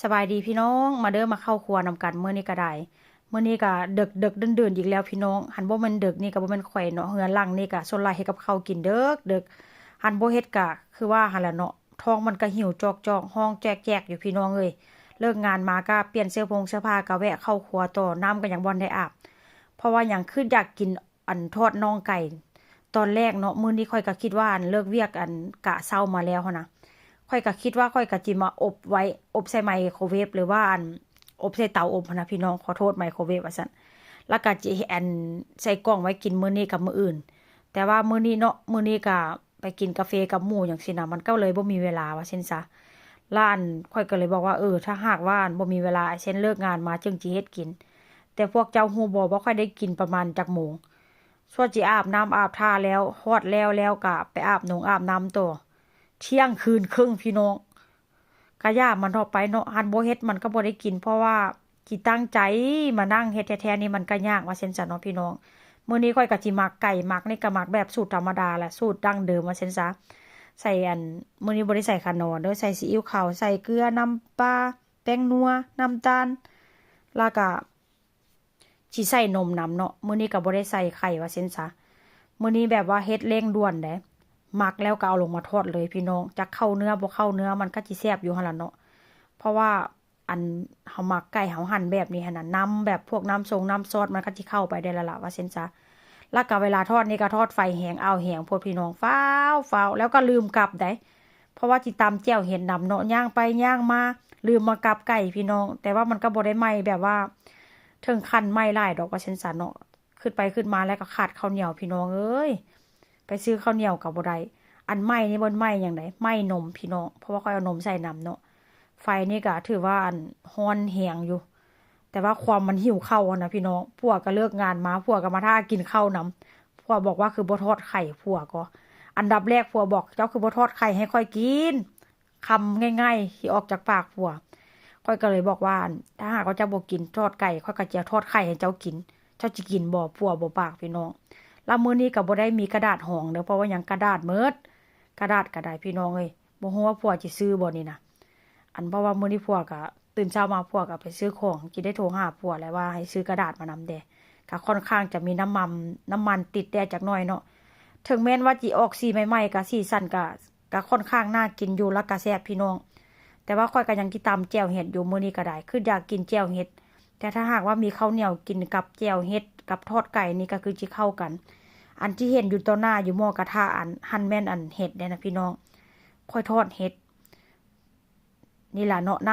ສະບາຍດີພີ່ນ້ອງ ມາເດີມາເຂົ້າຄົວນຳກັນ ມື້ນີ້ກໍໄດ້ ມື້ນີ້ກໍເດິກໆ ດື່ນໆ ອີກແລ້ວພີ່ນ້ອງ ຫັ້ນບໍ່ແມ່ນເດິກນີ້ກໍບໍ່ແມ່ນຂ້ອຍເນາະ ເຮືອນຫຼັງນີ້ກໍສ່ວນຫຼາຍເຮັດກັບເຂົ້າກິນເດິກໆ ຫັ້ນບໍ່ເຮັດກໍຄືວ່າຫັ້ນແຫຼະເນາະ ທ້ອງມັນກໍຫິວຈອກໆ ຮ້ອງແຈກໆ ຢູ່ພີ່ນ້ອງເອີຍ ເລີກງານມາກໍປ່ຽນເສື້ອຜົງເສື້ອຜ້າ ກໍແວະເຂົ້າຄົວຕໍ່ ນ້ຳກໍຍັງບໍ່ທັນໄດ້ອາບ ເພາະວ່າຫຍັງ ຄືຢາກກິນ ອັນທອດໜ່ອງໄກ່ຕອນແລກເນາະ ມື້ນີ້ຂ້ອຍກໍຄິດວ່າ ອັນເລີກວຽກ ອັນກະເຊົ້າມາແລ້ວຫັ້ນນະ ຂ້ອຍກໍຄິດວ່າຂ້ອຍກໍຊິມາອົບໄວ້ ອົບໃສ່ໄມໂຄເວຟ ຫຼືວ່າ ອັນອົບໃສ່ເຕົາອົບຫັ້ນນະພີ່ນ້ອງ ຂໍໂທດ ໄມໂຄເວຟວ່າຊັ້ນ ແລ້ວກໍຊິ ອັນໃສ່ກ່ອງໄວ້ກິນມື້ນີ້ກັບມື້ອື່ນ ແຕ່ວ່າມື້ນີ້ເນາະ ມື້ນີ້ກໍໄປກິນກາເຟກັບໝູ່ຫຍັງຊີ້ນະ ມັນກໍເລີຍບໍ່ມີເວລາວ່າຊັ້ນຊະ ແລ້ວ ອັນ ຂ້ອຍກໍເລີຍບອກວ່າ ເອີ ຖ້າຫາກວ່າ ອັນ ບໍ່ມີເວລາ ເຊັ່ນເລີກງານມາຈຶ່ງຊິເຮັດກິນ ແຕ່ພວກເຈົ້າຮູ້ບໍ່ວ່າຂ້ອຍໄດ້ກິນປະມານຈັກໂມງ? ສ່ວນຊິອາບນ້ຳອາບທ່າແລ້ວ ຮອດແລ້ວ ແລ້ວກະໄປອາບນົງອາບນ້ຳຕໍ່ ທ່ຽງຄືນເຄິ່ງພີ່ນ້ອງ ກະຢ່າມັນເທາະໄປເນາະ ຄັນບໍ່ເຮັດມັນກໍບໍ່ໄດ້ກິນ ເພາະວ່າຊິຕັ້ງໃຈມານັ່ງເຮັດແທ້ໆນີ້ມັນກະຍາກວ່າຊັ້ນຊະເນາະພີ່ນ້ອງ ມື້ນີ້ຂ້ອຍກະຊິໝັກໄກ່ ໝັກນີ້ກະໝັກແບບສູດທຳມະດາແຫຼະ ສູດດັ້ງເດີມວ່າຊັ້ນຊະ ໃສ່ ອັນ ມື້ນີ້ບໍ່ໄດ້ໃສ່ຂະໜໍເດີ ໃສ່ຊີອິ້ວຂາວ ໃສ່ເກືອ ນ້ຳປາ ແປ້ງນົວ ນ້ຳຕານ ແລ້ວກະ ຊິໃສ່ນົມນຳເນາະ ມື້ນີ້ກໍບໍ່ໄດ້ໃສ່ໄຂ່ວ່າຊັ້ນຊະ ມື້ນີ້ແບບວ່າເຮັດເລັ່ງດ່ວນເດ້ ໝັກແລ້ວກໍເອົາລົງມາທອດເລີຍພີ່ນ້ອງ ຈັກເຂົ້າເນື້ອບໍ່ເຂົ້າເນື້ອ ມັນກໍຊິແຊບຢູ່ຫັ້ນລະເນາະ ເພາະວ່າ ອັນ ເຮົາໝັກໄກ່ ເຮົາຫັ່ນແບບນີ້ຫັ້ນນະ ນ້ຳແບບພວກນ້ຳຊົງນ້ຳຊອດ ມັນກໍຊິເຂົ້າໄປໄດ້ລະລະວ່າຊັ້ນຊະ ແລ້ວກໍເວລາທອດນີ້ກໍທອດໄຟແຮງ ອ້າວ ແຮງໂພດພີ່ນ້ອງ ຟ້າວໆ ແລ້ວກໍລືມກັບໃດ ເພາະວ່າຊິຕຳແຈ່ວເຫັດນຳເນາະ ຍ່າງໄປຍ່າງມາ ລືມມາກັບໄກ່ພີ່ນ້ອງ ແຕ່ວ່າມັນກໍບໍ່ໄດ້ໄໝ້ແບບວ່າເຖິງຂັ້ນໄໝ້ຫຼາຍດອກວ່າຊັ້ນຊະເນາະ ຄິດໄປຄິດມາແລ້ວກໍຂາດເຂົ້າໜຽວພີ່ນ້ອງເອີຍ ໄປຊື້ເຂົ້າໜຽວກໍບໍ່ໄດ້ ອັນໄໝ້ນີ້ບໍ່ໄໝ້ຫຍັງໃດ ໄໝ້ນົມພີ່ນ້ອງ ເພາະວ່າຂ້ອຍເອົານົມໃສ່ນຳເນາະ ໄຟນີ້ກໍຖືວ່າ ອັນ ຮ້ອນແຮງຢູ່ ແຕ່ວ່າຄວາມມັນຫິວເຂົ້າຫັ້ນນະພີ່ນ້ອງ ຜົວກໍເລີກງານມາ ຜົວກໍມາຖ້າກິນເຂົ້ານຳ ຜົວບອກວ່າຄືບໍ່ທອດໄຂ່ ຜົວກໍ ອັນດັບແລກຜົວບອກ ເຈົ້າຄືບໍ່ທອດໄຂ່ໃຫ້ຂ້ອຍກິນ ຄຳງ່າຍໆທີ່ອອກຈາກປາກຜົວ ຂ້ອຍກໍເລີຍບອກວ່າ ອັນ ຖ້າຫາກວ່າເຈົ້າບໍ່ກິນທອດໄກ່ ຂ້ອຍກໍຈະທອດໄຂ່ໃຫ້ເຈົ້າກິນ ເຈົ້າຊິກິນບໍ່? ຜົວບໍ່ປາກພີ່ນ້ອງ ລະມື້ນີ້ກໍບໍ່ໄດ້ມີກະດາດຮອງເດີ ເພາະວ່າຫຍັງ ກະດາດໝົດ ກະດາດກໍໄດ້ພີ່ນ້ອງເອີຍ ບໍ່ຮູ້ວ່າຜົວຊິຊື້ບໍ່ນີ້ນະ ອັນ ເພາະວ່າມື້ນີ້ຜົວກໍ ຕື່ນເຊົ້າມາຜົວກໍໄປຊື້ຂອງ ຊິໄດ້ໂທຫາຜົວແຫຼະວ່າໃຫ້ຊື້ກະດາດມານຳແດ່ ກໍຄ່ອນຂ້າງຈະມີນ້ຳມັນ ນ້ຳມັນຕິດແດ່ຈັກໜ້ອຍເນາະ ເຖິງແມ່ນວ່າຊິອອກສີໃໝ່ໆ ກໍສີສັນກໍ ກໍຄ່ອນຂ້າງໜ້າກິນຢູ່ ແລ້ວກໍແຊບພີ່ນ້ອງ ແຕ່ວ່າຂ້ອຍກໍຍັງຊິຕຳແຈ່ວເຫັດຢູ່ ມື້ນີ້ກໍໄດ້ ຄິດຢາກກິນແຈ່ວເຫັດ ແຕ່ຖ້າຫາກວ່າມີເຂົ້າໜຽວກິນກັບແຈ່ວເຫັດ ກັບທອດໄກ່ນີ້ກໍຄືຊິເຂົ້າກັນ ອັນທີ່ເຫັນຢູ່ຕໍ່ໜ້າຢູ່ໝໍ້ກະທະ ອັນ ຫັ້ນແມ່ນ ອັນ ເຫັດເດ້ນະພີ່ນ້ອງ ຂ້ອຍທອດເຫັດ ນີ້ລະເນາະ